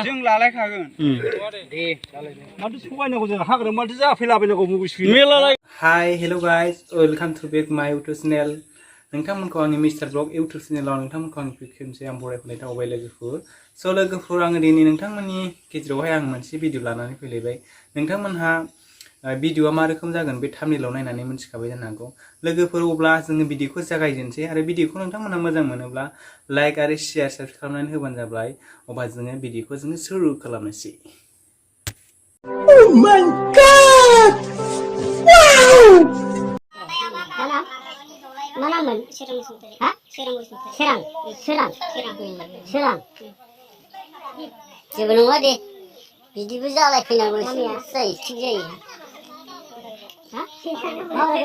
जों लालायखागोन दे माथो सगायनांगौ जों हाग्रा माथो जाफैलाबायनांगौ mobile hi hello' guys welcome two बेक माय इउट्यूब चैनल नोंथांमोनखौ आंनि मिस्टार ब्लग इउट्यूब चैनलाव नोंथांमोनखौ आं खेबसे आं बरायहरनाय थाबाय लोगोफोर स' लोगोफोर आङो दिनै नोंथांमोननि गेजेरावहाय आं मोनसे भिडिअ लानानै फैलायबाय नोंथांमोनहा भिडिअआ मा रोखोम जागोन बे थाम्बनेइलाव नायनानै मिथिखाबाय जानो हागौ लोगोफोर अब्ला जोङो भिडिअखौ जागायजेनसै आरो भिडिअखौ नोंथांमोनहा मोजां मोनोब्ला लाइक आरो शेयार साबस्क्राइब खालामनानै होबानो जाबाय अब्ला जोङो भिडिअखौ जोङो सुरु खालामनोसै Oh my god! Wow! Mana serang. Jebenong wadi, bidi berjalan kena bersih, say, cijai.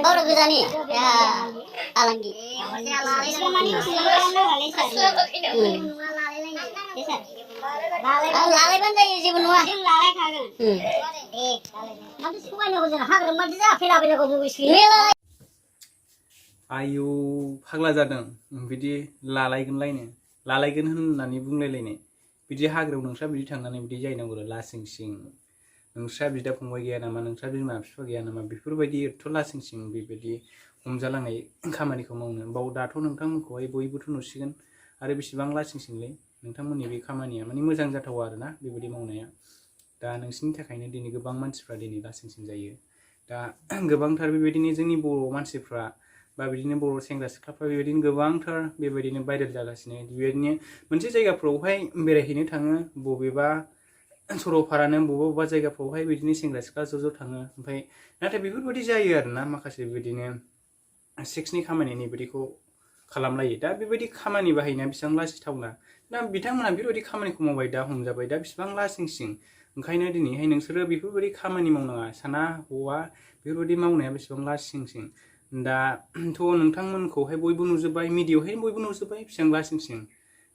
Boro bezani, ya alanggi. Lalai bandai jebenong wadi. Nanti semuanya kau jangan hagra mati dah, film kau bersih. आयु फाग्ला जादों बिदि लालायगोन होननानै बुंलायलायनाय बिदि हाग्रायाव नोंस्रा बिदि थांनानै बिदि जाहैनांगौ लासिं सिं नोंस्रा बिदा फंबाय गैया नामा नोंस्रा बिमा बिफा गैया नामा बेफोरबायदि एथ' लासिं सिं बेबायदि हमजालांनाय खामानिखौ मावनो बाव दाथ' नोंथांमोनखौहाय बयबोथ' नुसिगोन आरो बेसेबां लासिं सिंलै नोंथांमोननि बे खामानिया माने मोजां जाथावा आरोना बेबायदि मावनाया दा नोंसिनि थाखायनो दिनै गोबां मानसिफ्रा दिनै लासिं सिं जायो दा गोबांथार बेबायदिनो जोंनि बर' मानसिफ्रा बा बिदिनो बर' सेंग्रा सिख्लाफ्रा बेबायदिनो गोबांथार बेबायदिनो भाइरेल जागासिनो बेबायदिनो मोनसे जायगाफ्रावहाय बेरायहैनो थाङो बबेबा सरलपारानो बबेबा जायगाफ्रावहाय बिदिनो सेंग्रा सिख्ला ज' थाङो ओमफ्राय नाथाय बेफोरबायदि जायो आरोना माखासे बेबायदिनो सेक्सनि खामानिनि बिदिखौ खालामलायो दा बेबायदि खामानि बाहायनाया बेसेबां लाजिथावना दा बिथांमोना बेबायदि खामानिखौ मावबाय दा हमजाबाय दा बेसेबां लासिं सिं ओंखायनो दिनैहाय नोंसोरो बेफोरबायदि खामानि मावनाङा साना हौवा बेफोरबायदि मावनाया बेसेबां लासिं सिं दा थ' नोंथांमोनखौहाय बयबो नुजोब्बाय मिडियायावहाय बयबो नुजोब्बाय बेसेबां लासिं सिं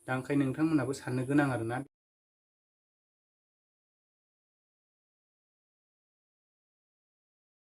दा ओंखायनो नोंथांमोनाबो साननो गोनां आरोना